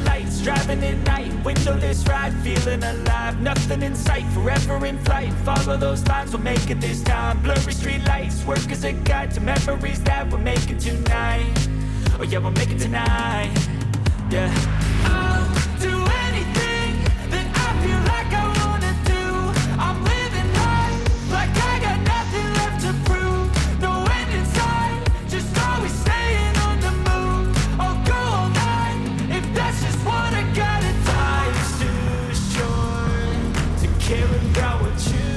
lights, driving at night. Windowless ride, feeling alive. Nothing in sight, forever in flight. Follow those lines, we'll make it this time. Blurry street lights, work as a guide to memories that we're making tonight. Oh yeah, we'll make it tonight. Yeah. I'll do anything that I feel like I wanna do. I'm living life like I got nothing left to prove. No end in sight, just always staying on the move. I'll go all night if that's just what I gotta do. Life's too short to care about what you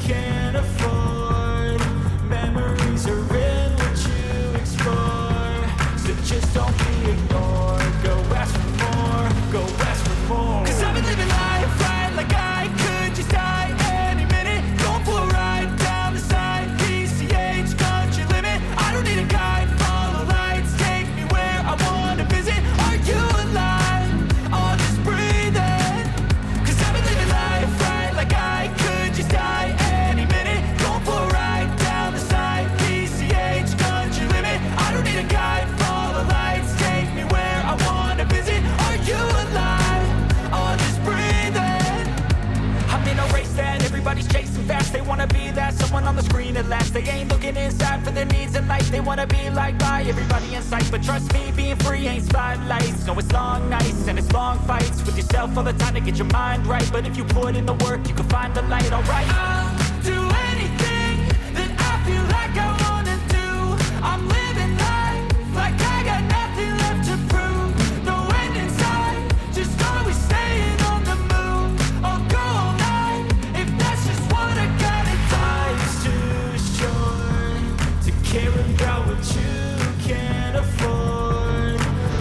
can't afford. Memories are in what you explore. So just don't be ignored. Go ask for more. Go ask for more. Cause I've been living life right like I could just die any minute. Going for a ride down the side. PCH country limit. I don't need a guide. Follow lights. Take me where I wanna visit. Are you alive? Or just breathing? Cause I've been living life right like I could just die any minute. Going for a ride down the side. PCH country limit. I don't need a guide. Follow lights. Take me where I wanna visit. Are you alive? Or just breathing? I'm in a race that everybody's chasing fast. They wanna be that someone on the screen at last. They ain't looking inside for their needs in life. They wanna be liked by everybody in sight. But trust me, being free ain't spotlights. No, it's long nights and it's long fights with yourself all the time to get your mind right. But if you put in the work, you can find the light, alright. I'll do anything that I feel like I wanna do. I'm living life like I got nothing left to prove. No end in sight, just always staying on the move. I'll go all night if that's just what I gotta do. Life's too short to care about what you can't afford.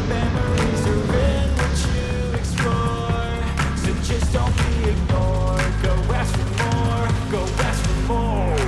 Memories are in what you explore. So just don't be ignored. Go ask for more. Go ask for more.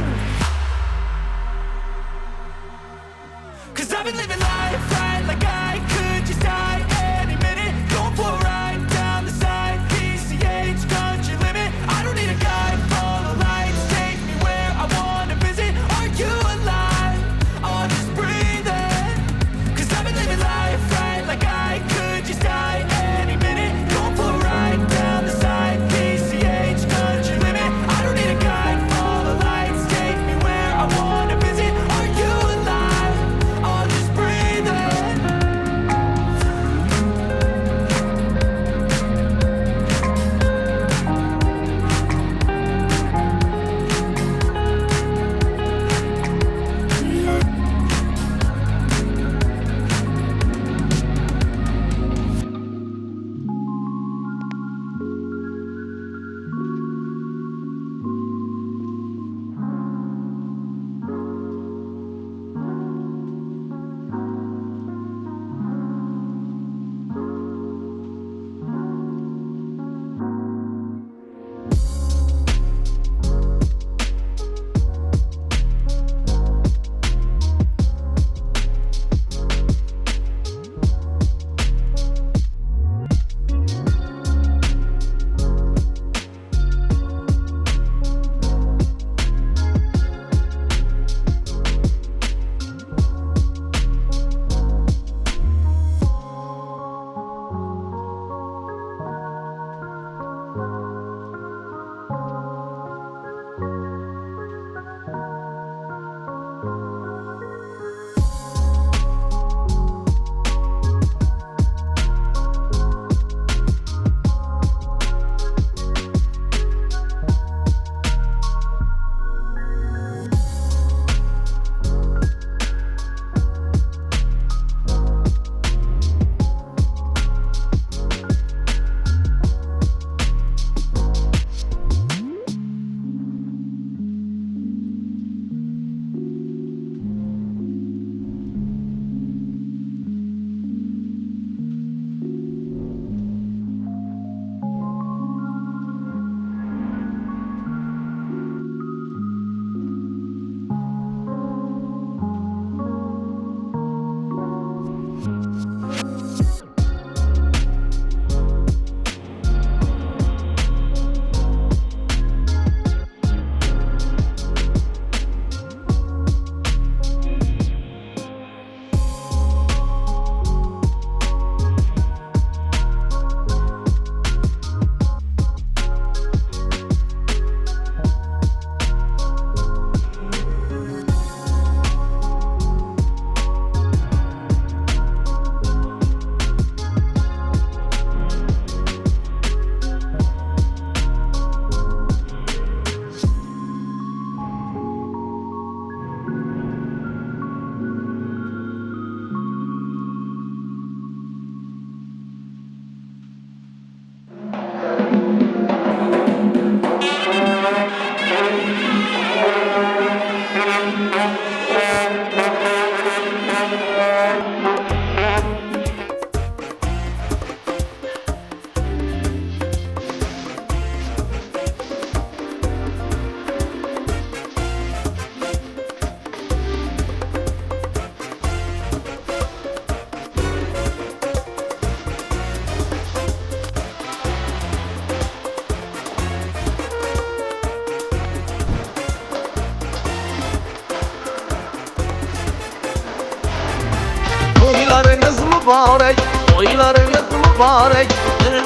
Mübarek, toýlaryňyz mübarek. Bir-bir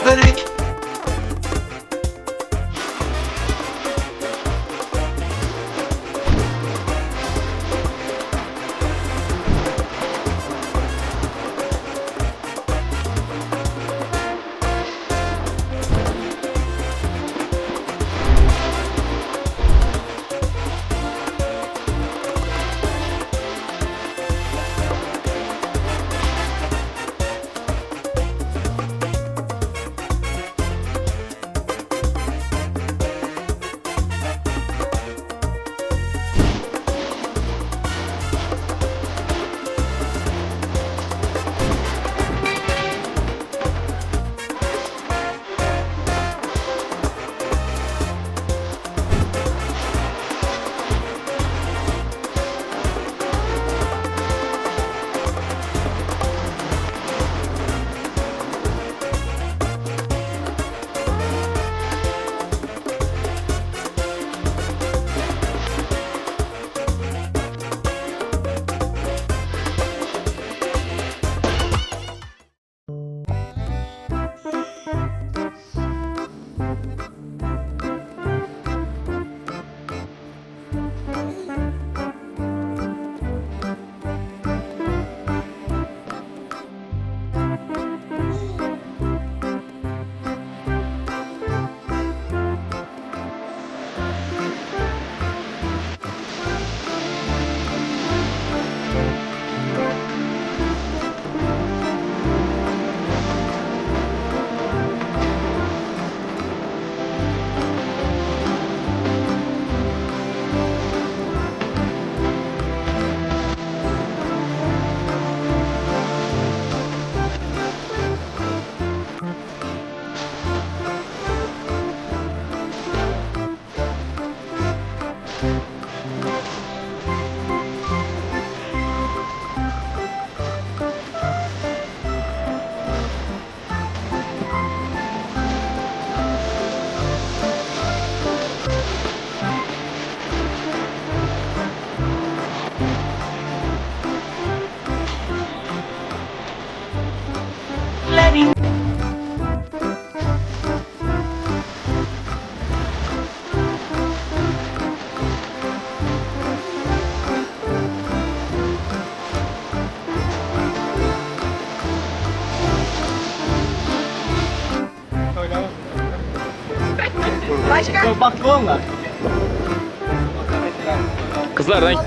Kızlar renk.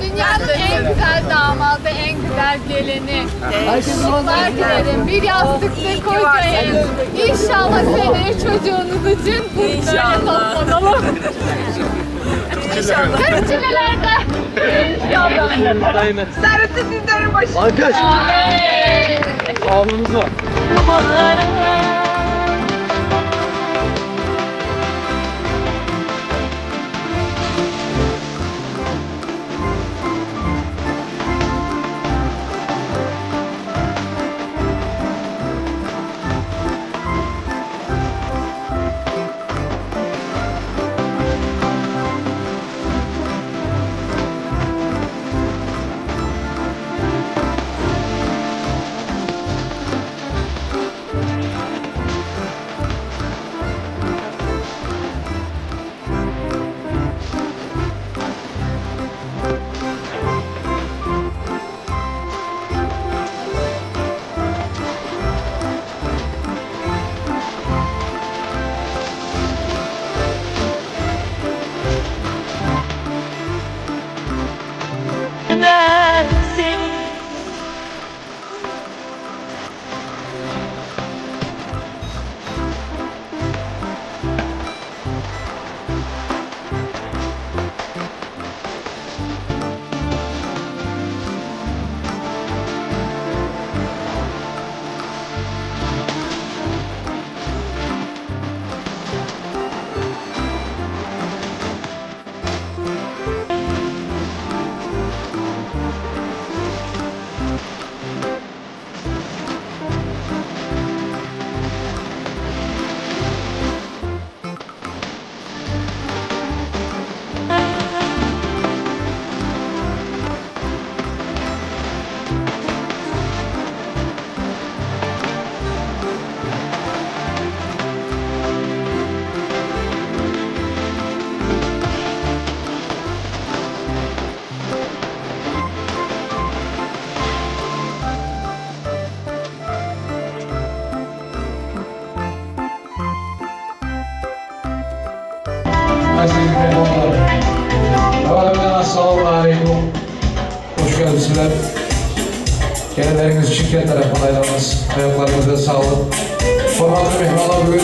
Dünyanın en güzel damadı, en güzel gelini. Mutluluklar dilerim. Bir yastıkta kocayın. İnşallah seneye çocuğunuz için böyle toplanalım. İnşallah. Kırçilelerde. İnşallah. Sarısı sizlerin başı. Alkış. Amin. Sağlığınız var. Assalamu aleykum. Hoş geldiniz. Gelenleriniz şirket tarafından aylarınız, ayaklarınıza sağlık. Hormatlı mehmanlar bugün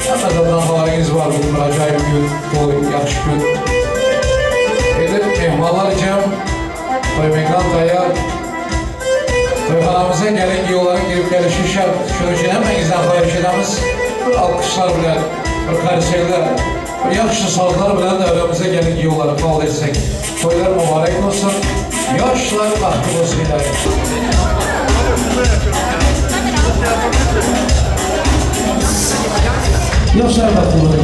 hemmədən haberiniz var. Bugün bir acayip gün, toy, yaxşı gün. Edip mehmanlar için toy mekran tayar. Toyxanamıza gəlin yolların girib gəlişi şart. Şunun üçün həmənizdən xahiş edəmiz. Bir alqışlar bilen, bir konserler, bir yaxşı sazlar bilen dövrəmizə gəlin yolları qabul etsək. Toylar mübarək olsun. Yaşlar baxtlı olsun ilahi. Yaşlar baxtlı olsun.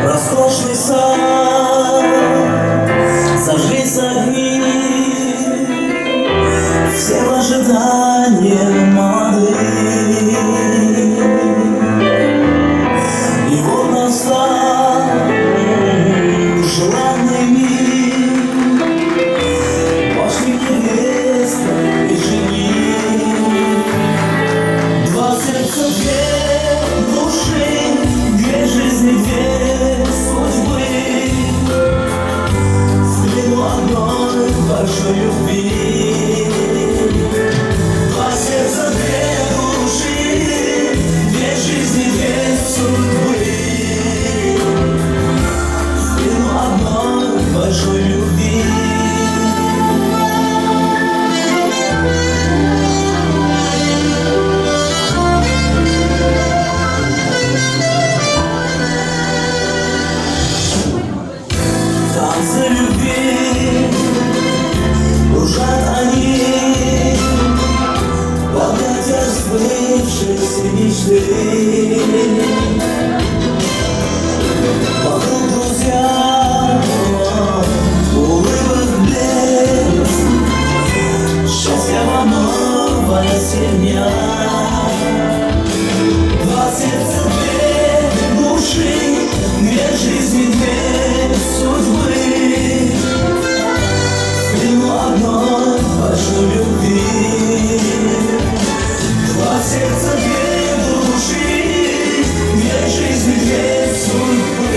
Роскошный сад, зажглись огни, Все в ожидании молодых. И вот настал желанный миг, Пошли невеста и жених. Два сердца, две души, две жизни, две судьбы. В плену одной большой любви. Два сердца, две души, две жизни, две судьбы. В плену одной большой любви. Танцы любви Кружат они В объятиях сбывшейся мечты. Вокруг друзья, улыбок блеск, Счастлива новая семья. Два сердца, две души, две жизни, две судьбы. В плену одной большой любви. Два сердца, две души, две жизни, две судьбы.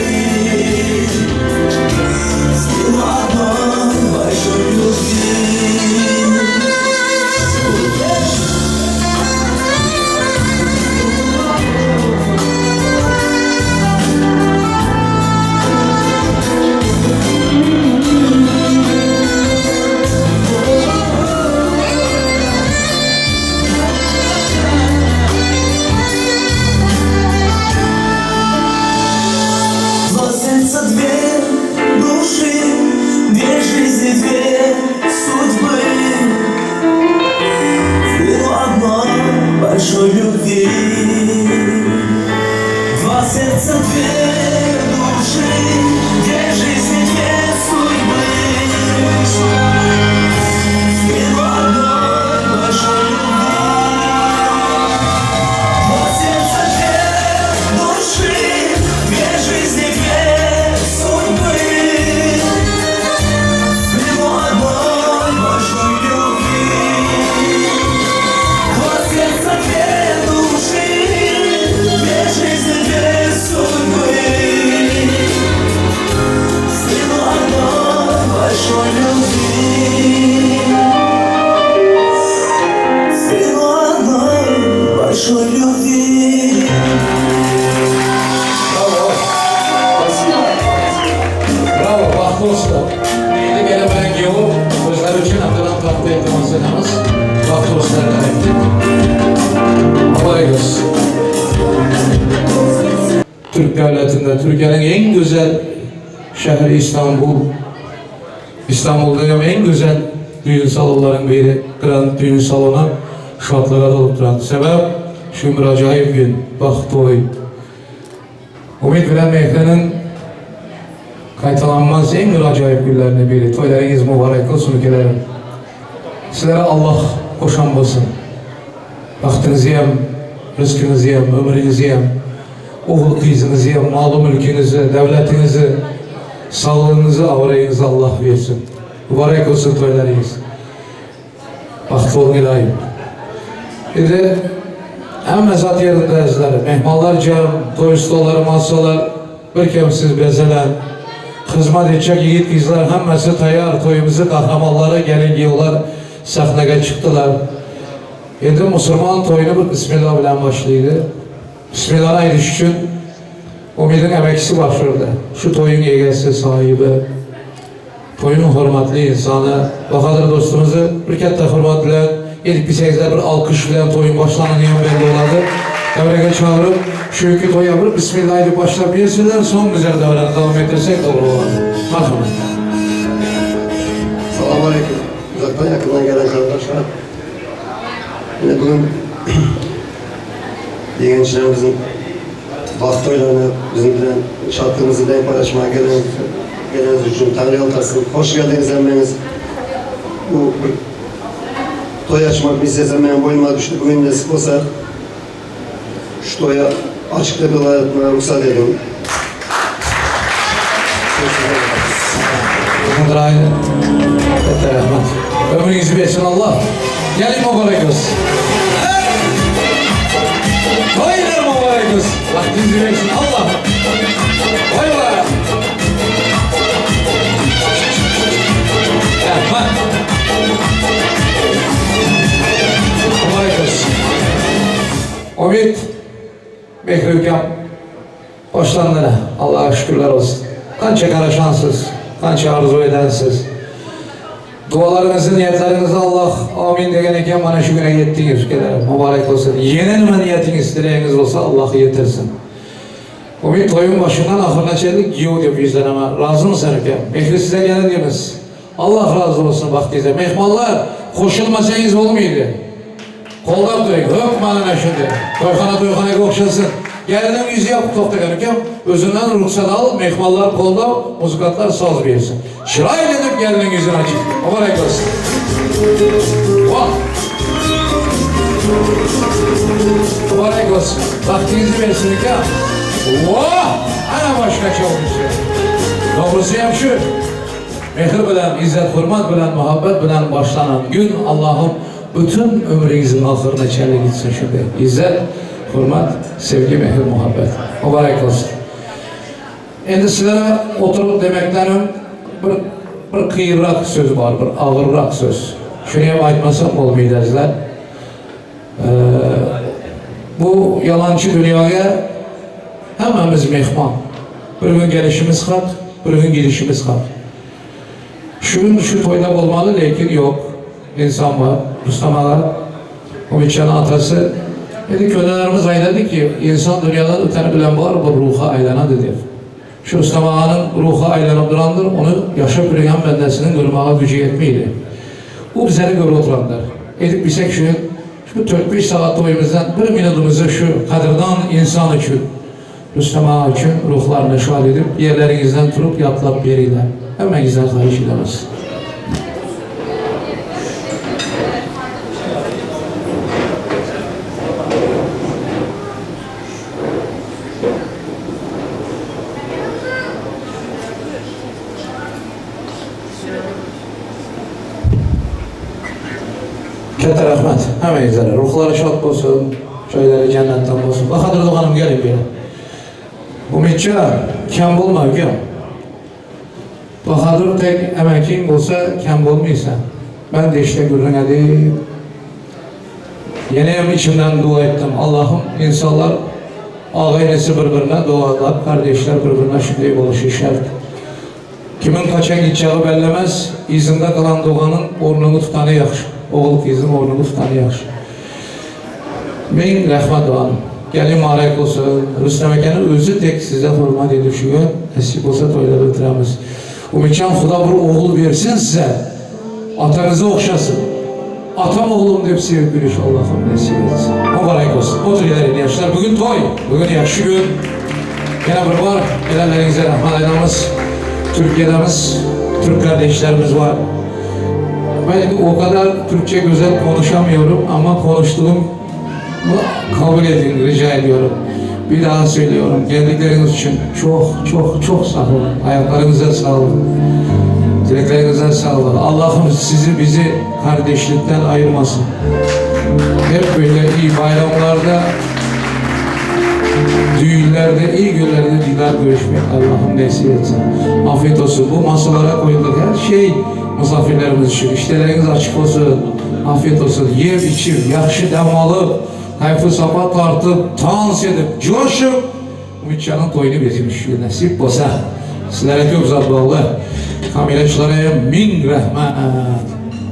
В плену одной большой любви. Два сердца, две души, две жизни, две судьбы. В плену одной большой любви. Два сердца, две души, две жизни, две судьбы. Türk döwletinde, Türkiýäniň iň gözel şäheri Istanbul. Istanbulda hem iň gözel düýn salonlaryň biri, Grand düýn salony şatlyga dolup duran. Sebäp, şu bir ajaýyp gün, bagt toýy. Umyt bilen Mehriniň gaýtalanmaz iň bir ajaýyp günleriniň biri. Toýlaryňyz mübarek bolsun ülkelerim. Sizlere Allah goşan bolsun. Bagtyňyzy hem, rızkyňyzy hem, ömrüňizi hem, ogul gyzyňyzy hem, maly mülküňizi, döwletiňizi, saglygyňyzy, abraýyňyzy Allah bersin. Mübarek bolsun toýlaryňyz. Bagtly boluň ilayim. Indi hemme zat yerinde ezizler. Mehmanlar cem, toý stollary, masalar bir kemsiz bezelen. Hizmet edecek yiğit kızlar hemmesi tayyar. Toyumuzu kahramanları gelin giyiyorlar. Sahneye çıktılar. Endi musulman toýuny bir Bismillah bilen başlaýdy. Bismillahny aýdyş üçin Umydyň emekçisi bar şurada. Şu toýuň egesi, sahibi. Toýuň hormatly ynsany Bahadyr dostumyzy bir kätde hormat bilen edip bilseňizler bir alkyş bilen toýuň başlanany hem belli bolady. Döwrege çagyryp şu günki toýa bir Bismillah aýdyp başlap bersinler soň bizler döwreni dowam etdirsek dogry bolady. Marhamat. Salam aleyküm. Uzaktan yakından gelen kardeşler. Yine bugün gençlerimizin baht toylarını bizimle şatlığımızı denk paylaşmaya gelen geleniniz için Tanrı yalkasın. Hoş geldiniz emmeniz. Bu bir toy açmak meselesi benim boynuma düştü. Bugün nasip olsa şu toya açıkta bir olay etmeye ruhsat edin. Rahmet. Ömrüňizi bersin Allah. Gelin mübarek olsun. Toýlar mübarek olsun. Wagtyňyzy bersin Allah. Vay vay. Rahmet. Mübarek olsun. Umit Mehri ukam başlandı. Allah'a şükürler olsun. Kança karaşansız, kança arzu edensiz. Dualarınızı, niyetlerinizi Allah amin degen eken bana şu güne yettiniz ülkelere. Mübarek olsun. Yeni nime niyetiniz, dileğiniz olsa Allah yetirsin. Umit toyun başından ahırına çelik giyo diyor bizden ama. Razı mısın ülke? Mehri size gelin diyoruz. Allah razı olsun vaktinize. Mehmanlar koşulmasanız olmuyordu. Qoldab turing, hökmən şimdi. Toyxana toyxanaga o'xshasin. Gelinin yüzü yapıp to'xtagan ekan, o'zidan ruxsat al, mehmonlar qo'llab, muzikantlar soz bersin. Chiroyli deb gelinin yüzünü açın. Mübarek olsun. Vah! Mübarek olsun. Vaktinizi versin uka. Vah! Ana boshqacha olmuş. Doğrusu ham shu. Mehr bilan, izzat, hurmat bilan, muhabbat bilan başlanan gün Allah'ım bütün ömrünüzün ahırına çelik gitsin şimdi. İzzet, hurmat, sevgi, mehir, muhabbet. Mübarek olsun. Endi sizlere oturup demeklerim bir, bir kıyırrak söz var, bir ağırrak söz. Şunu hem aytmasam olmaydı azizler. Ee, bu yalancı dünyaya hemmemiz mehman. Bir gün gelişimiz hak, bir gün gidişimiz hak. Şu gün şu toyda olmalı lekin yok. İnsan var. Rüstem Ağa, Ümitcan'ın atası dedi kölelerimiz ayladı ki insan dünyadan öteni bilen var bu ruha aylana dedi. Şu Rüstem Ağa'nın ruhu aylanıp durandır, onu yaşa bürüyen bendesinin görmeye gücü yetmeydi. Bu bizleri göre oturandır. Edip bilsek şu, şu 4-5 saat toyumuzdan bir minutumuzu şu kadırdan insan için, Rüstem Ağa için ruhlarını şad edip yerlerinizden turup yatlap beriler. Hemen xahiş edemez. Katta rahmat hammangizlarga. Ruhlari shod bo'lsin, joylari jannatdan bo'lsin. Bahodir Hanım gelin bir. Umitcha, kam bo'lma ukam. Bahodir tek emeking bo'lsa kam bo'lmaysan. Ben de işte gürrüň edip Yine hem içimden dua ettim. Allah'ım insanlar ağaynesi birbirine dualar, kardeşler birbirine şimdi oluşu şart. Kimin kaçan gideceği bellemez, izinde kalan doğanın ornunu tutanı yaxşı. Oğul kızın ornunu tutanı yaxşı. Min rəhmət doğanım. Gelin mübarek olsun. Rüstem akani özü tek size hürmet edip şu gün nasip olsa toylar ötüremiz. Ümitcan Xuda bir oğul versin size. Atanızı okşasın. Atam oğlum deyip sevip gülüş Allah'ım nasip etsin. Mübarek olsun. Otur ileri yaşlar. Bugün toy. Bugün yaxşı gün. Yine bir var. Gelenlerinize rahmet eylemez. Türkiye'demiz, Türk kardeşlerimiz var. Ben o kadar Türkçe güzel konuşamıyorum ama konuştuğum kabul edin rica ediyorum. Bir daha söylüyorum. Geldikleriniz için çok çok çok sağ olun. Ayaklarınıza sağlık. Dileklerinize sağlık. Allah'ım sizi bizi kardeşlikten ayırmasın. Hep böyle iyi bayramlarda, düğünlerde, iyi günlerde didar görüşmek Allah'ım nasip etsin. Afiyet olsun. Bu masalara koyduk her şey misafirlerimiz için. İşleriniz açık olsun. Afiyet olsun. Yiyip içip, yaxşı dem alıp, kayfı sapa tartıp, dans edip, coşup, Ümitcan'ın toyunu bezmiş. Nasip olsa. Sizlere çok zat bağlı. Kamileçlere min rahmet.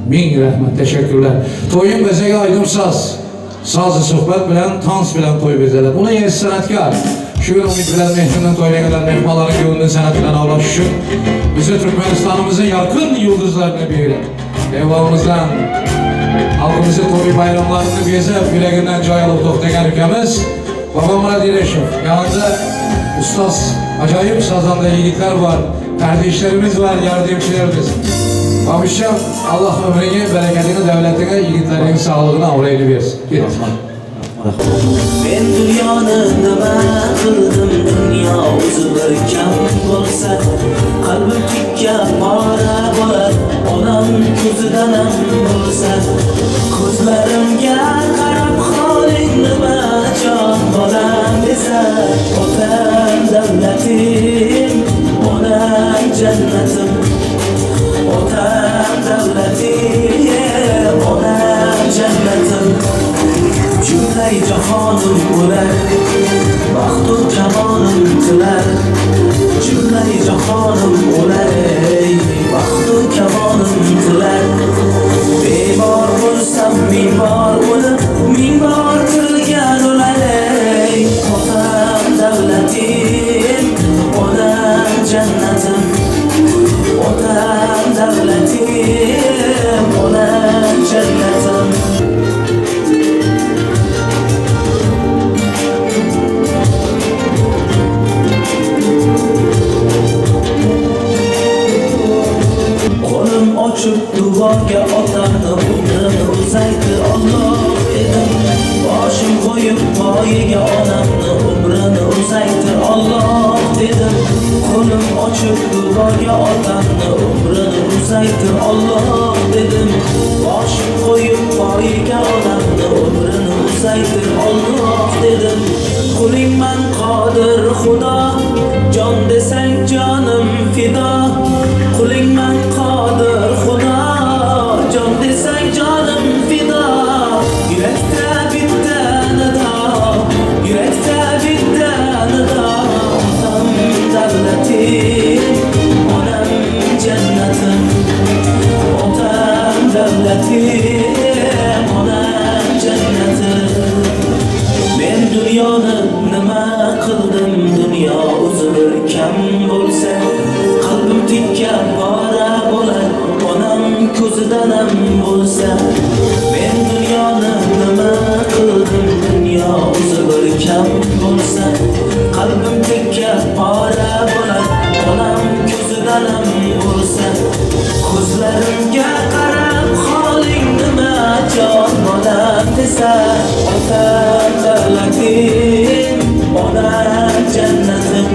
Min rahmet. Teşekkürler. Toyun bezegi aydın saz. Sazı sohbet bilen, tans bilen toy bezeler. Buna yeni sanatkar. Şu gün Ümit bilen Mehri'nin toyuna gelen mehmanların gönlünü sanat bilen avlaş şu. Bize Türkmenistan'ımızın yakın yıldızlarını biri. Eyvalımızdan halkımızın toy bayramlarını bezep yüreğinden joy alıp toxtagan ülkemiz Baba Murat İreşov. Yanında ustaz, acayip sazanda yiğitler var. Kardeşlerimiz var, yardımcılarımız. Babişam Allah ömrünü, bereketini, devletini, yiğitlerinin sağlığını avrayını versin. Git. Men dunyoni nima qildim dunyo o'zi bir kam bo'lsa qalbim tikka pora bo'lar onam ko'zidan ham bo'lsa ko'zlarimga qarab holing nima jon bolam desa otam davlatim onam jannatim otam davlatim onam jannatim Cümle cahanım o'lar Baxtu kamolim tilar Cümle cahanım o'lar ey Baxtu kamolim tilar Bemor bo'lsam ming bor o'lib Ming bor tirilgan o'lar ey Otam davlatim Onam jannatim Otam davlatim Onam jannatim Qo'lim ochib duvoga otamni umrini uzaytir Alloh dedim Boshim qo'yib poyiga onamni umrini uzaytir Alloh dedim Qo'lim ochib duvoga otamni umrini uzaytir Alloh dedim Boshim qo'yib poyiga onamni umrini uzaytir Alloh dedim Qulingman qodir Xudo jon desang jonim fido Qulingman qodir Xudo jon desang jonim fido Yurakda bitta nido yurakda bitta nido Otam davlatim onam jannatim Otam davlatim onam jannatim Men dunyoni nima qildim dunyo o'zi bir kam bo'lsa qalbim tikka pora bo'lar onam ko'zidan ham bo'lsa Men dunyoni nima qildim dunyo o'zi bir kam bo'lsa qalbim tikka pora bo'lar onam ko'zidan ham bo'lsa ko'zlarimga qarab holing nima jon bolam desa otam davlatim onam jannatim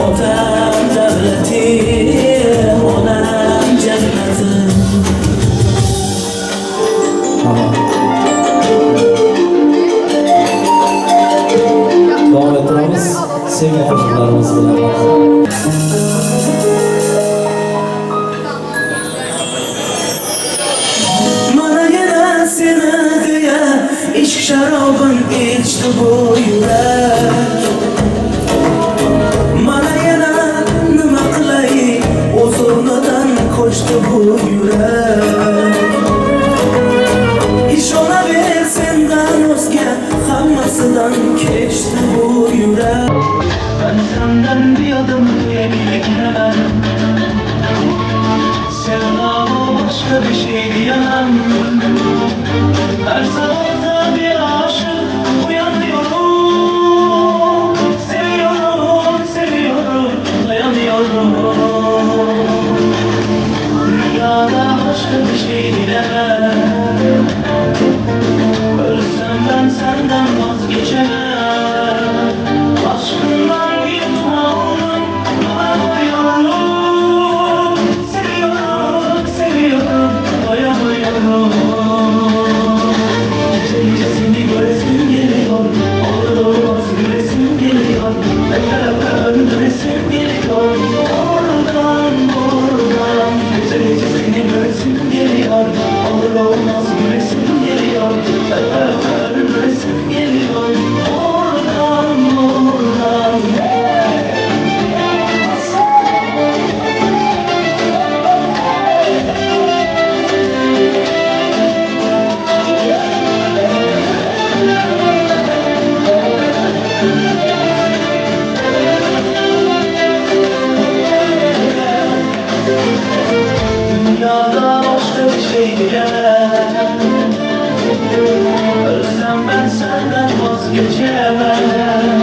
otam davlatim onam jannatim Tamam. Davom ettiramiz sevgi qo'shiqlarimiz bilan. Mana yana seni deya ishq sharobin ichdi bu yurak Mana yana nima qilay o'z o'rnidan ko'chdi bu yurak Ishonaver sendan o'zga hammasidan Ben senden bir adım öteye bile gidemem. Sevda bu, başka bir şey diyemem. Her sabahta bir aşık uyanıyorum. Seviyorum, seviyorum, dayanıyorum. Dünyada başka bir şey dilemem. Ölsem ben senden vazgeçemem. Aşkından bir yudum aldım, doyamıyorum. Seviyorum, seviyorum, doyamıyorum. Gece gece seni göresim geliyor. Olur olmaz gülesim geliyor. Öpe öpe öldüresim geliyor. Oradan buradan. Gece gece seni göresim geliyor. Olur olmaz gülesim geliyor. Öpe öpe öldüresim geliyor. Oradan buradan. Hey! Dünyada başka bir şey dilemem. Ölsem ben senden vazgeçemem.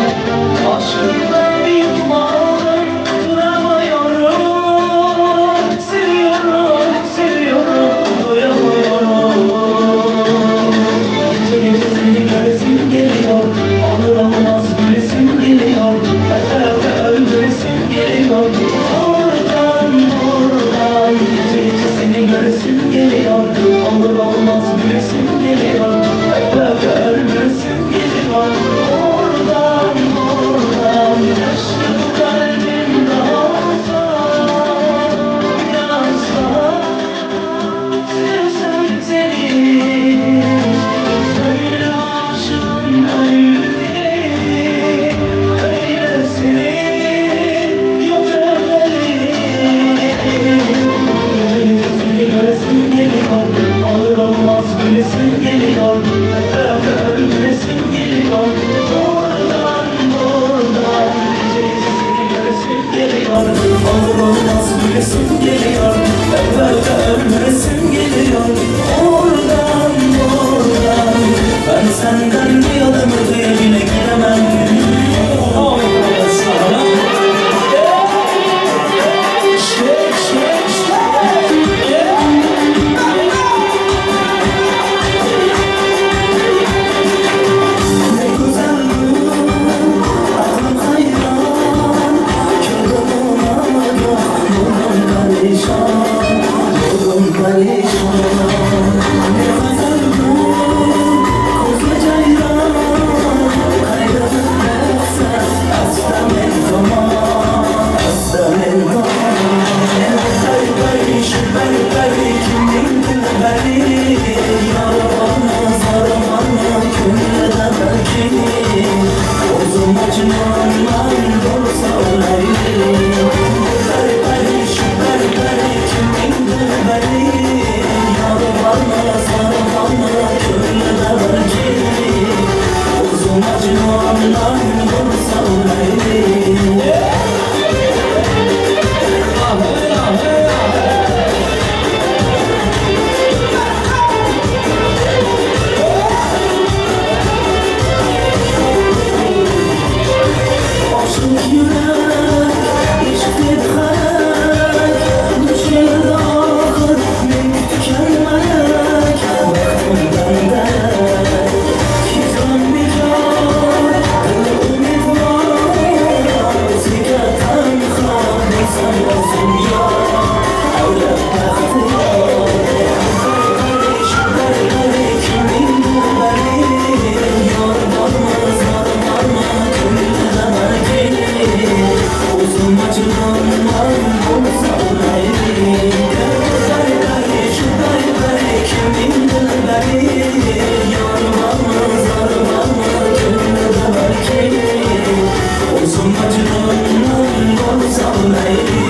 Aşkından bir yudum aldım, duramıyorum. Seviyorum, seviyorum, doyamıyorum. Gece gece seni göresim geliyor. Olur olmaz gülesim geliyor. Öpe öpe öldüresim geliyor. Oradan buradan. Gece gece seni göresim geliyor. Olur olmaz gülesim geliyor. Öpe öpe öldüresim geliyor. Oradan buradan. Aşkı bu kalbim daha olsa, biraz daha. Sevsem seni, öyle aşığım öyle, öyle seni yok evveli. Seni göresim geliyor, olur olmaz gülesim geliyor, öpe öpe öldüresim geliyor. Oradan buradan, gece gece seni göresim geliyor, olur olmaz gülesim geliyor, öpe öpe öldüresim geliyor. Oradan buradan, ben senden bir adım öteye bile gidemem. Oh, Shake, shake, shake. Yeah. Ne güzel bu, aklım hayran. Kördüm ona yolum perişan, yolum perişan. Ne güzel bu, koca ceylan. Kaygı etse, aslan el zaman, aslan el zaman. Peri peri, şu peri peri, kimin dilberi? Yar bana, zar bana, könlüne belki. O'zim Majnunman bo'lsa o'layli. Peri peri, shu peri peri, kimning dilbari? Yor bormi, zor bormi, ko'nglida balki. O'zim Majnunman bo'lsa o'layli. Oshiq yurak ishq deb xarak duch keldi oxir men kutgan malak. Baxtimdan darak hijron bekor, dil umidvor, o'ziga tanho bo'lsam o'zim yor avlab baxtiyor. Pari pari, kimning dilbari? Yor bormi, zor bormi, ko'nglida barki. O'zim Majnunman bo'lsa o'layli. Pari pari, shu pari pari, kimning dilbari? Yor bormi, zor bormi, ko'nglida barki. O'zim Majnunman bo'lsa o'layli.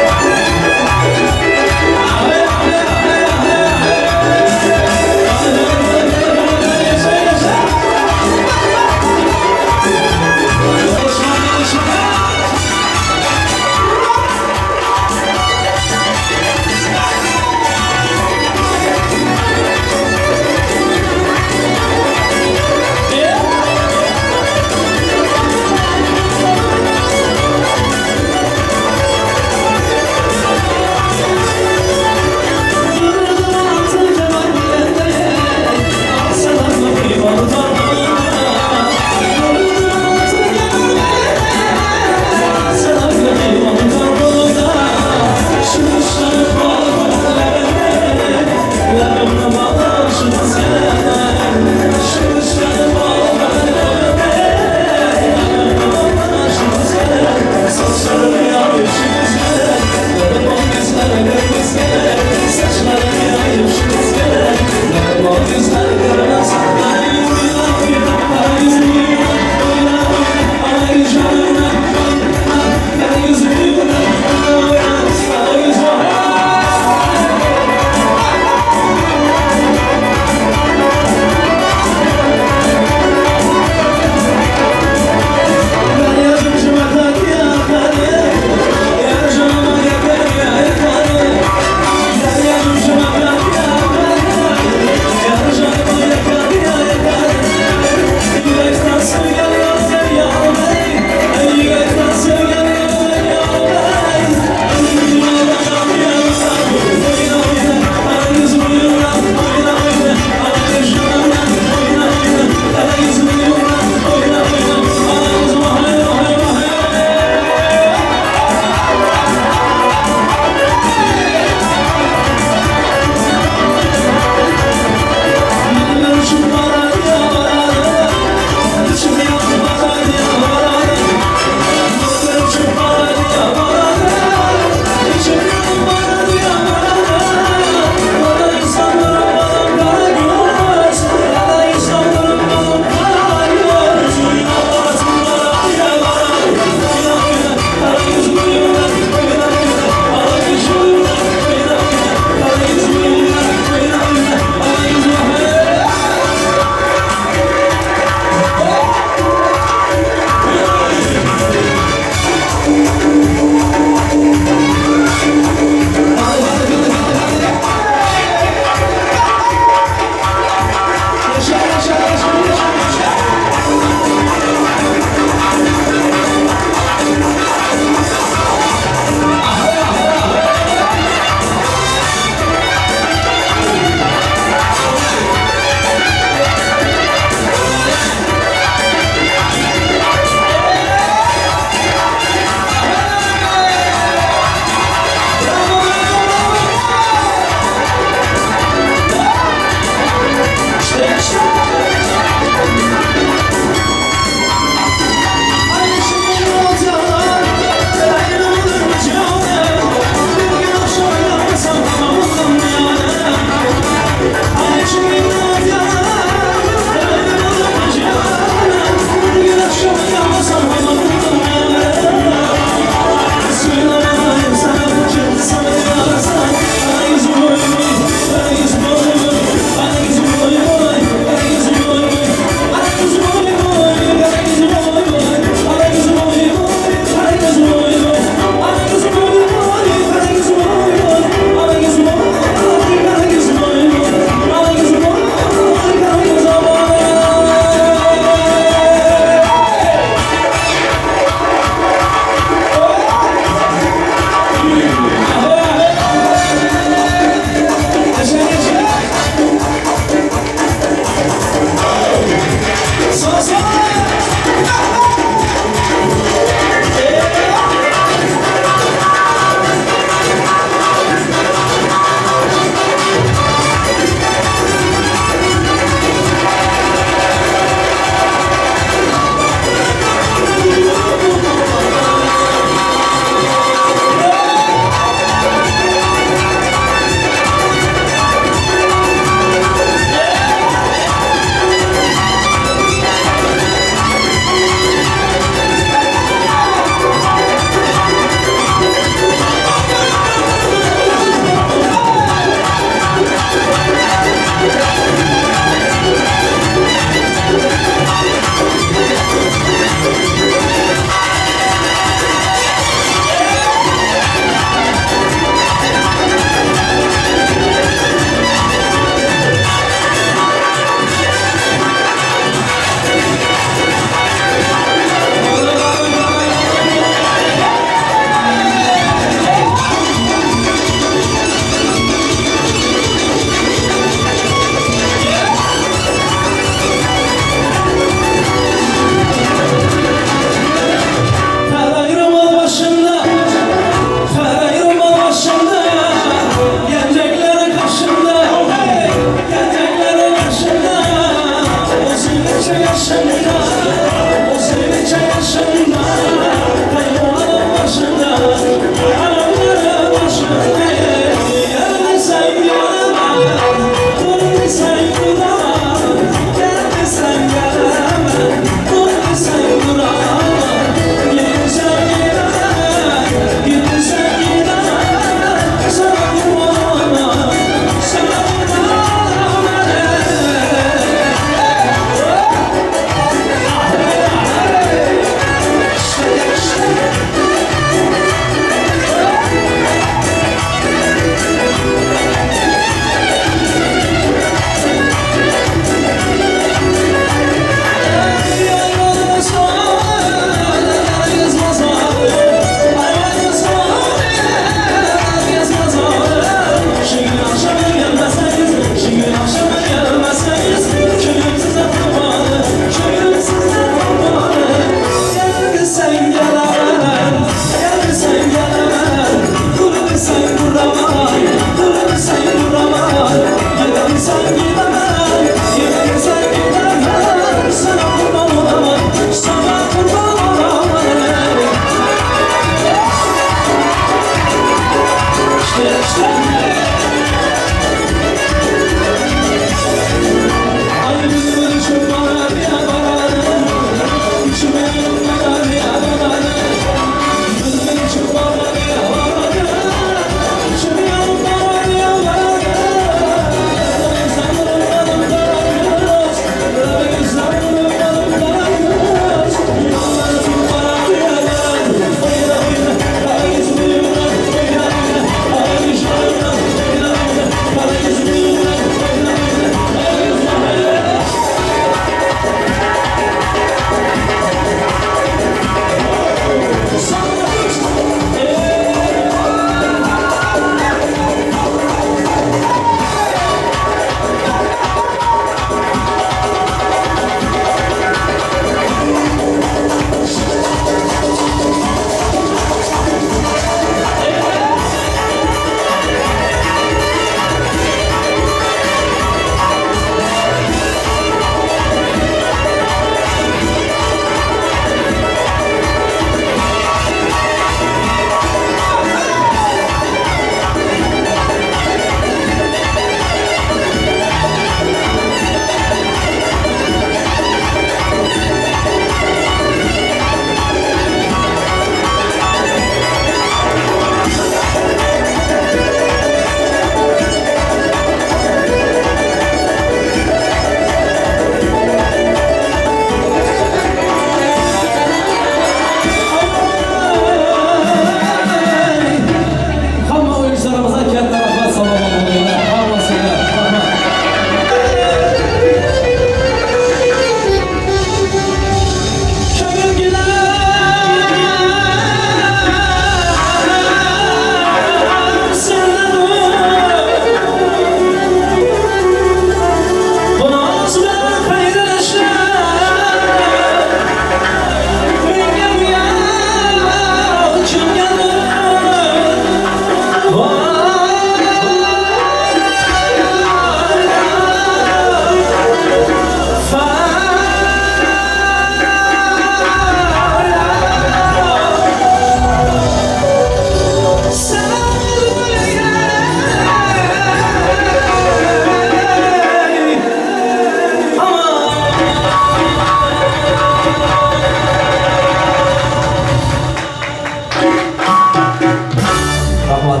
Rahmat.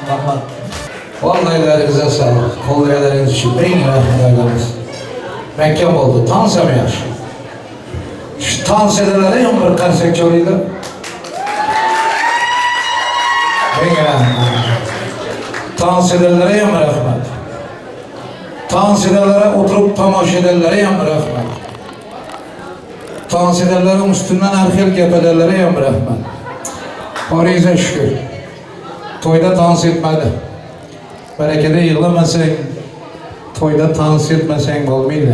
Rahmat. Vallahi ellerinize sağlık. Kol elleriniz için en rahmetleriniz. Mekan oldu. Tans hem yaş. Şu tans edenlere hem bir karsek çalıydı. En rahmet. Tans edenlere hem rahmet. Tans edenlere oturup tamaşa edenlere hem rahmet. Tans edenlerin üstünden her xil gep edenlere hem rahmet. Parize şükür. Toyda dans etmedi. Berekede yığlamasın, toyda dans etmesen olmuyor.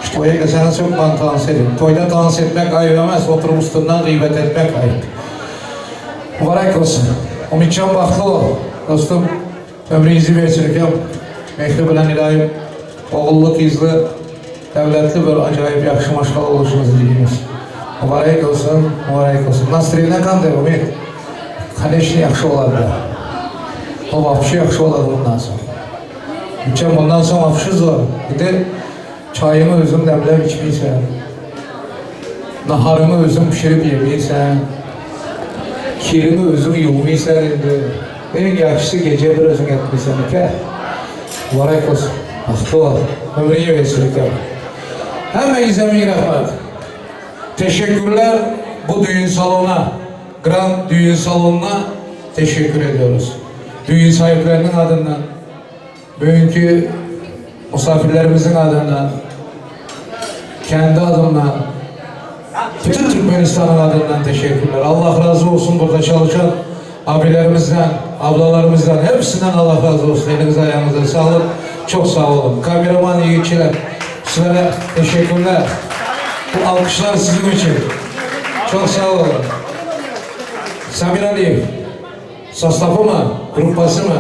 Şu toya gelseniz çok ben dans edin. Toyda dans etmek ayıp emez, oturup üstünden gıybet etmek ayıp. Mübarek olsun. Ümitcan baxtlı ol. Dostum, ömrünüzü versin ükam. Mehri bilen ilayim, oğullu kızlı, devletli bir acayip yaxşı maşqala oluşunuzu dileyimiz. Mübarek olsun, mübarek olsun. Настроение qanday Ümit? Конечно, yaxşı olar da. O vapşı yaxşı olar bundan sonra. Ümitcan bundan sonra vapşı zor. Bir de çayımı özüm demlep içmeysen, naharımı özüm pişirip yemeysen, kirimi özün yuvmuysan indi. En yaxşısı gece bir özün yatmıysan ike. Mübarek olsun. Baxtlı ol. Ömrünü versin ike. Hemenize bin rahmet. Teşekkürler bu düğün salonuna, Grand Düğün Salonu'na teşekkür ediyoruz. Düğün sahiplerinin adından, bugünkü misafirlerimizin adından, kendi adımdan, bütün Türkmenistan'ın adından teşekkürler. Allah razı olsun burada çalışan abilerimizden, ablalarımızdan, hepsinden Allah razı olsun. Elinize ayağınıza sağlık. Çok sağ olun. Kameraman yiğitçiler, sizlere teşekkürler. Bu alkışlar sizin için. Çok sağ olun. Samir Aliyev. Sostafı mı? Gruppası mı?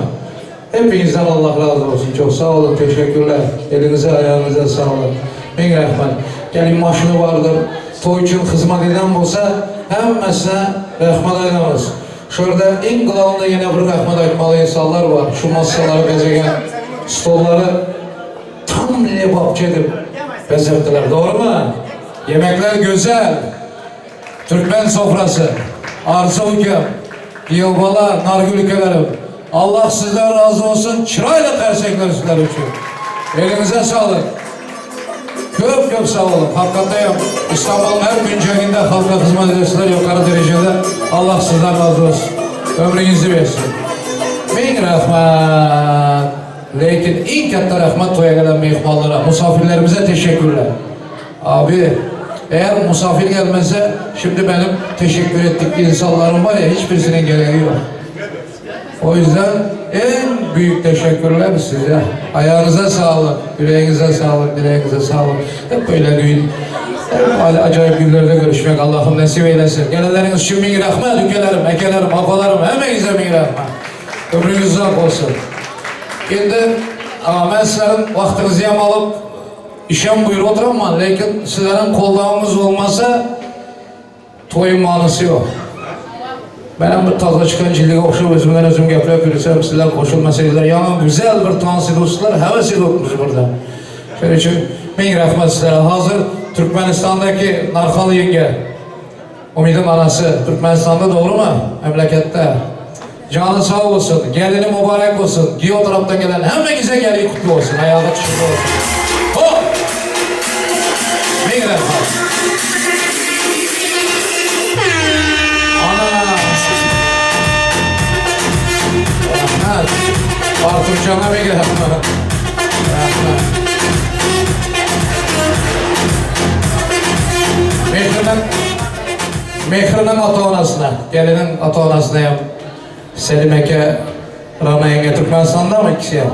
Hepinizden Allah razı olsun. Çok sağ olun, teşekkürler. Elinize, ayağınıza sağlık. Min rahmet. Gelin maşını vardır. Toy için hizmet eden olsa hemmesine rahmet eylemez. Şurada en qılağında yine bir rahmet aytmalı insanlar var. Şu masaları bezegen, stolları tam lebapçı edip bezettiler. Doğru mu? Yemekler güzel. Türkmen sofrası, arsa ülkem, Yılbala, Nargül ülkelerim. Allah sizden razı olsun. Çırayla tersekler sizler için. Elinize sağlık. Köp köp sağ olun. Hakikaten İstanbul'un her günceliğinde halka hizmet ediyorsunuz yukarı derecede. Allah sizden razı olsun. Ömrünüzü versin. Min rahmet. Lekin en katta rahmet toya gelen mehmanlara, misafirlerimize teşekkürler. Abi eğer misafir gelmese şimdi benim teşekkür ettik insanlarım var ya hiçbirisinin gereği yok. O yüzden en büyük teşekkürler size. Ayağınıza sağlık, yüreğinize sağlık, dileğinize sağlık. Hep böyle düğün, hep acayip günlerde görüşmek Allah'ım nasip eylesin. Gelenleriniz için bin rahmet, ülkelerim, ekelerim, afalarım, hepinize bin rahmet. Ömrünüz uzak olsun. Şimdi ben sizlerin vaktinizi hem alıp işem buyur oturamam. Lekin sizlerin kollağınız olmasa toyun manası yok. Benim bir taza çıkan cildige okşap özümden özüm gapirib yürüsem sizler qo'shilmasangizlar yomon güzel bir tansi dostlar havas edip burada. Şunun için ming rahmat sizlere. Hazır Türkmenistan'daki Narxal yenge Umid'in anası Türkmenistan'da doğru mu? Memlekette. Canı sağ olsun, gelini mübarek olsun. Giyo taraftan gelen hemmenize gelin kutlu olsun. Ayağı tuşlu olsun. Hop! Ming rahmat. Ana! Rahmet. Arturcan'a ming rahmat. Rahmet. Mehrinin Mehrinin ata-onasına, gelinin ata-onasına ham Selim aka, Rana yenge Türkmenistan'da mı ikisi ham?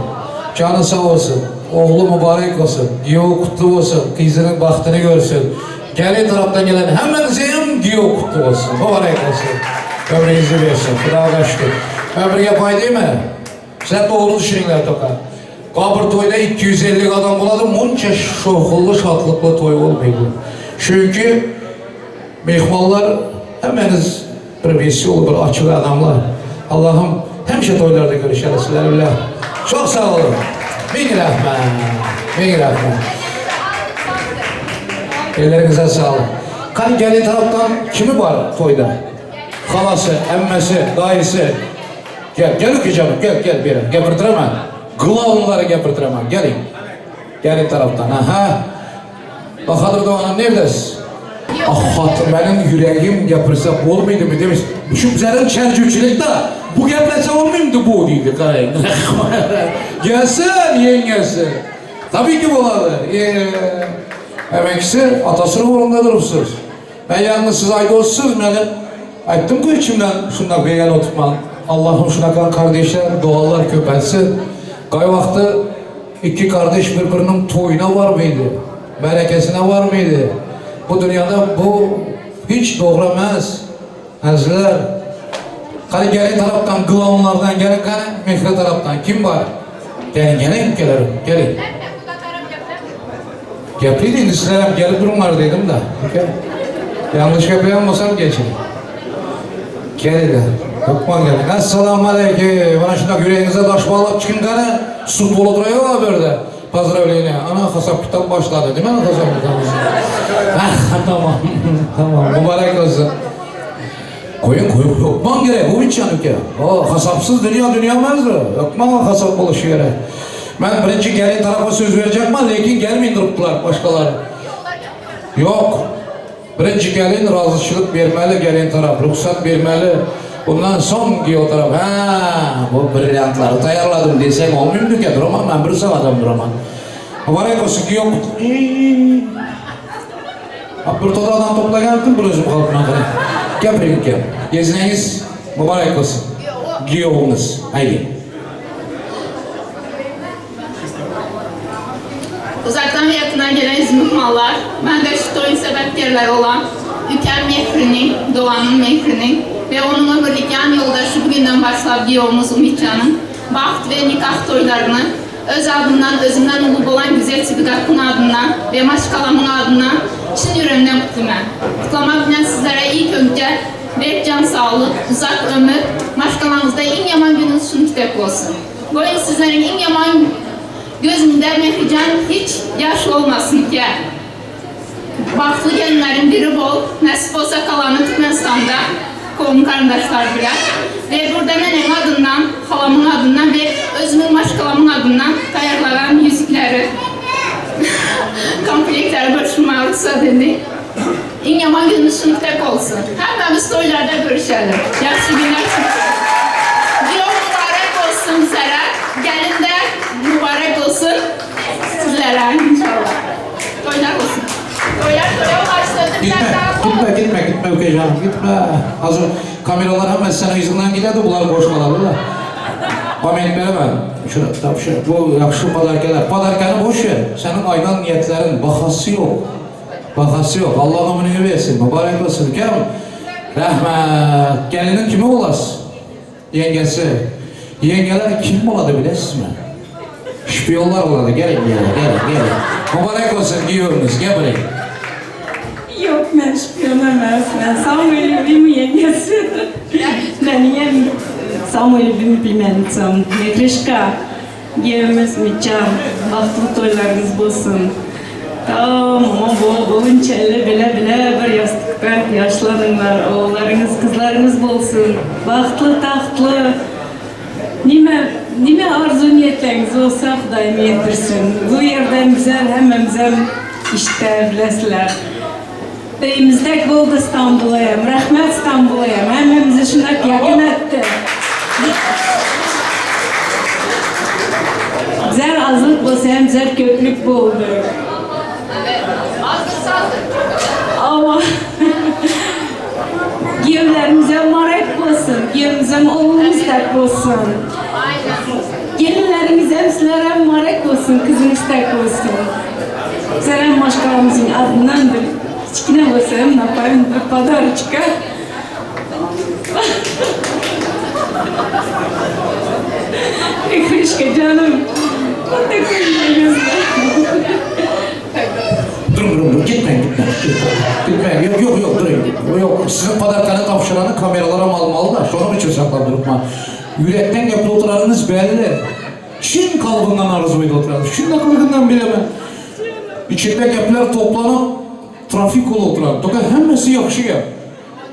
Canı sağ olsun, oğlu mübarek olsun, giyovi kutlu olsun, kızının bahtını görsün. Gelin taraftan gelen hemmenize ham giyovi kutlu olsun, mübarek olsun. Ömrünüzü versin, Xudoga şükür. Ben bir gap aytaymi? Sizlar to'g'ri tushuninglar to'qa. Qabr to'yda 250 odam bo'ladi, muncha şovqinli, şadlıqlı to'y bo'lmaydi. Chunki mehmonlar hemmeniz bir vesyolu, bir açık adamlar. Allah'ım həmişə toylarda görüşərik sizlər bilan. Çox sağ olun. Min rəhmət. Min rəhmət. Ellerinize sağlık. Kan gelin taraftan kimi var toyda? Halası, emmesi, dayısı. Gel, gel ülke gel, gel bir yere. Gapirtiraman. Glavnları gapirtiraman. Gelin. Gelin taraftan. Aha. Bahadır Doğan'ım neredesiz? Ah hatun benim yüreğim gapirsa olmaydı mı demiş. Şu bizlerin çerçevçilikte bu gapirsa olmaydı bu deydi. Qarang. Gelsin yengesi. Tabii ki boladı. Ee, Emekçisi atasının uğrunda durupsuz. Ben yalnız siz aydossuz beni aytdim ku içimden şundak beğen oturman. Allah'ım şunakan kardeşler, doğallar köpelsin. Kay vakti iki kardeş birbirinin toyuna var mıydı? Berekesine var mıydı? Bu dünyada bu hiç doğru emas. Azizler. Qani gelin taraftan, gılavunlardan gelin qani mehri taraftan kim var? Gelin gelin gelirim, gelin. Gapliydi endi sizlar ham kelib turinglar dedim da. Aka. Yanlış gaplagan bo'lsam kechiring. Kelinglar. Hökman gelin. Assalomu alaykum. Mana shundoq yuragingizga tosh bog'lab chiqing qani. Sud bo'lib turayor bu yerda. Поздравление. Ana hisob kitob boshladi. Nima hisob kitob? Ah, tamam. Tamam. Muborak olsun. Qo'ying, qo'ying, hökman kerak. Bu bitchan uka. O, hisobsiz dunyo dunyo emas u. Hökman hisob bo'lishi kerak. Ben birinchi gelin tarafa söz verecekman, lekin gelmeyin durupdilar boshqalari. Yo'q. Birinchi gelin rozichilik bermali gelin taraf, ruxsat bermali. Undan so'ng kuyov taraf, ha, bu brilliantlarni tayyorladim desang olmaydi uka, duraman, men bir soat ham duraman. Muborak olsun kuyov. Ha, bir to'da odam to'plagan bir o'zim qolibman qarang. Gapiring uka. Gezingiz muborak olsun. Kuyovingiz. Haydi. Uzaktan ve yakından gelen mehmanlar, ben de şu toyun sebepkerleri olan Ükem Mehrini, Doğan'ın Mehrini ve onun ömürlük yan yoldaşı bugünden başlap giyovumuz Ümitcan'ın baht ve nikah toylarını öz adımdan, özümden ulu bolan güzel Tebigat'ın adından ve maşkalamın adından çın yüreğimden kutluman. Kutlamak bilen sizlere ilk önce berk can sağlık, uzak ömür, maşkalanızda en yaman gününüz şunu kitap olsun. Goyun sizlerin en yaman gözünde Mehrican hiç yaş olmasın ki. Bahtly gelinleriň biri bol, nesip bolsa kalany Türkmenistanda kowum garyndaşlar bilen ve burada neneň adyndan, halamyň adyndan ve özümiň maşgalamyň adyndan taýýarlanan ýüzükleri, komplektleri görüşmäge rugsat edin. Iň ýaman günümiz şunuň dek bolsun. Hemmämiz toýlarda görüşelim. Ýagşy günler size. Giýew mübarek bolsun bizlere, gelin de mübarek bolsun sizlere inşallah. Toýlar bolsun. Toýlar toýa başladı. Gitme, gitme, gitme, gitme Ökecan, gitme. Hazır kameralar hemen senin yüzünden giderdi, bunlar boş kalardı da. Komment verme. Şunu, tapşır. Bu yaxşı padarkalar. Padarkanı boş ver. Senin aydan niyetlerin bahası yok. Bahası yok. Allah ömrünü versin. Mübarek olsun. Gel. Rahmet. Gelinin kimi olasın? Yengesi. Yengeler kim oladı bilesiniz mi? Şpiyonlar oladı. Gelin gelin gelin gelin. Mübarek olsun giyiyorsunuz. Gel buraya. Yok ben şpiyon emas. Ben Samuel Bimin yengesi. Ben yem Samuel Bimin племянницам. Mehrişka, giyevimiz Mitcan, bahtly toýlaryňyz bolsun. Tam ama bolunça elle bile bile bir ýassykda ýaşlanyňlar, ogullaryňyz, gyzlaryňyz bolsun. Bagtly, tagtly, Nime, nime arzu niyetleriňiz bolsa Hudaýym ýetirsin. Bu ýerden bizler hemmemizem işte bilesizler. Öýümizdek boldy Stambulaýam. Rahmet Stambulaýam. Hemmemizi şundak ýakyn etdi. Bizler azlyk bolsa hem bizler köplük boldy. Evet. Azdır sazdır. Ama Giýewlerimize marek bolsun. Giýewimizem oglumyz dek bolsun. Aynen. Gelinlerimiz hem sizlere marek bolsun, kızımız tek bolsun. Sizlere maşgalamyzyň adyndan bir kiçkine bolsa hem napayım bir podarочка. Ekrişke canım. O da gözler. Durun durun durun gitmeyin gitmeyin. Gitmeyin yok yok yok durun. Yok sizin padarkanı tapşıranı kameralara almalı da şunu için saklandırıp ma. Yürekten yapıp oturanınız belli. Çin kalıbından arzuyla oturan. Çin kalıbından bilemem. İçinde gepler toplanıp trafik ol oturan. Toka hemmesi yakşı gel.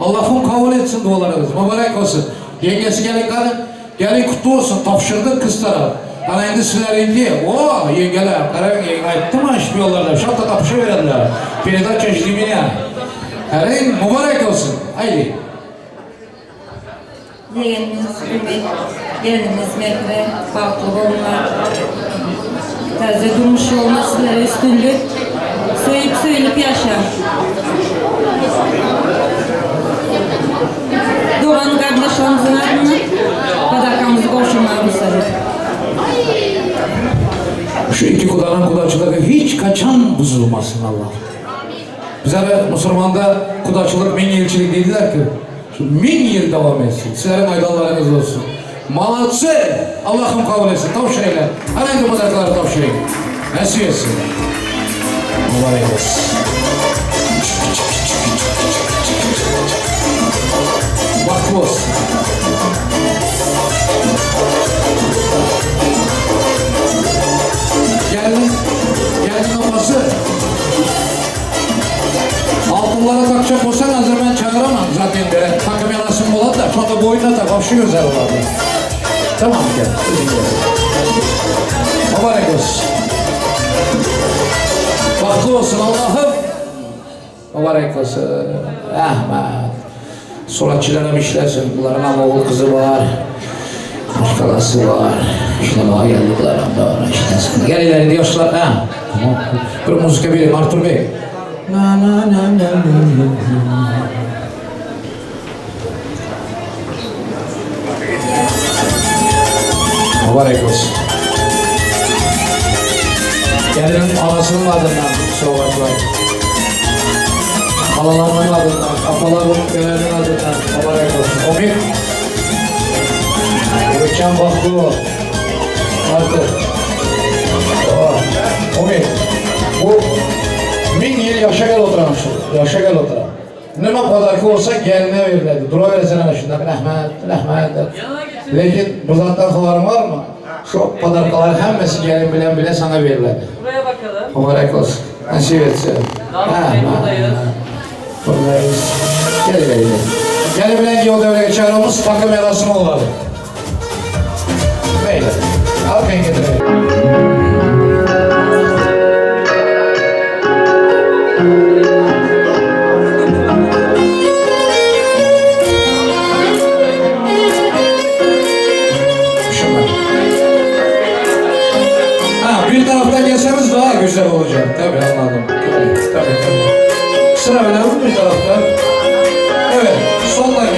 Allah'ım kabul etsin dualarınızı. Mübarek olsun. Yengesi gelin kadın. Gelin kutlu olsun. Tapşırdık kız taraf. Ana endi sizlerinki. O yengeler. Qarang yenge aytdim ha şpiyonlarla. Şapta tapşırıverdiler. Передача жди меня. Qarang mübarek olsun. Haydi. Yeğenimiz Ümit, gelinimiz Mehre, bagtly bolunlar. Täze durmuş ýoluna sizlere üstünlik, söýüp söýülip ýaşaň. Dogan garyndaşlarymyzyň adyndan podarkamyzy gowşurmaga rugsat ediň. Şu iki kudanın kudaçılığı hiç kaçan bozulmasın Allah. Bize de Müslümanda kudaçılık min yılçılık dediler ki, şu min yıl devam etsin. Sizlerin aydanlarınız olsun. Молодцы! Allah'ım kabul etsin. Tavşırıyla. Hemen de podarkaları tavşırayım. Nasip etsin. Mübarek olsun. Bahtlı olsun. Gelin, gelin kafası. Altınlara takacak olsan hazır ben çağıramam zaten de. Takım yalasın bolat da şu anda boyuna tak, şu güzel oladı. Tamam gel. Özün gel. Mübarek olsun. Bahtlı olsun Allah'ım. Mübarek olsun. Ahmet. Suratçılarım işlesin. Bunların ama oğul kızı var. Başkalası var. İşlemeye geldi bunların da var. İşlesin. Gel ileri diyorlar. Ha. Tamam. Bir müzik verin Artur Bey. Na na na na na na. Mübarek olsun. Gelinin anasının adından sovgatlar. Halalarının adından, apaların, öğrenin adından mübarek olsun. Umit. Umitcan baktı o. Artık. Oh. Umit. Bu min yıl yaşa gel oturan şu. Yaşa gel oturan. Nima podarka olsa geline verildi. Duraversen ana şundan. Rahmet, rahmet. Lekin bu zattan haberin var mı? Şu podarkalar hemmesi gelin bilen bile sana verildi. Buraya bakalım. Mübarek olsun. Nasip etsin. Damat Bey, buradayız. Buradayız. Gel gel gel. Gel bilen yol devreye çağırmamız takım yarasını olalım. Beyler. Arkaya getirelim. Şunlar. Ha, bir taraftan gelseniz daha güzel olacak. Tabii anladım. Tabii, tabii, tabii. Sıra verelim bir taraftan. Evet, son dakika.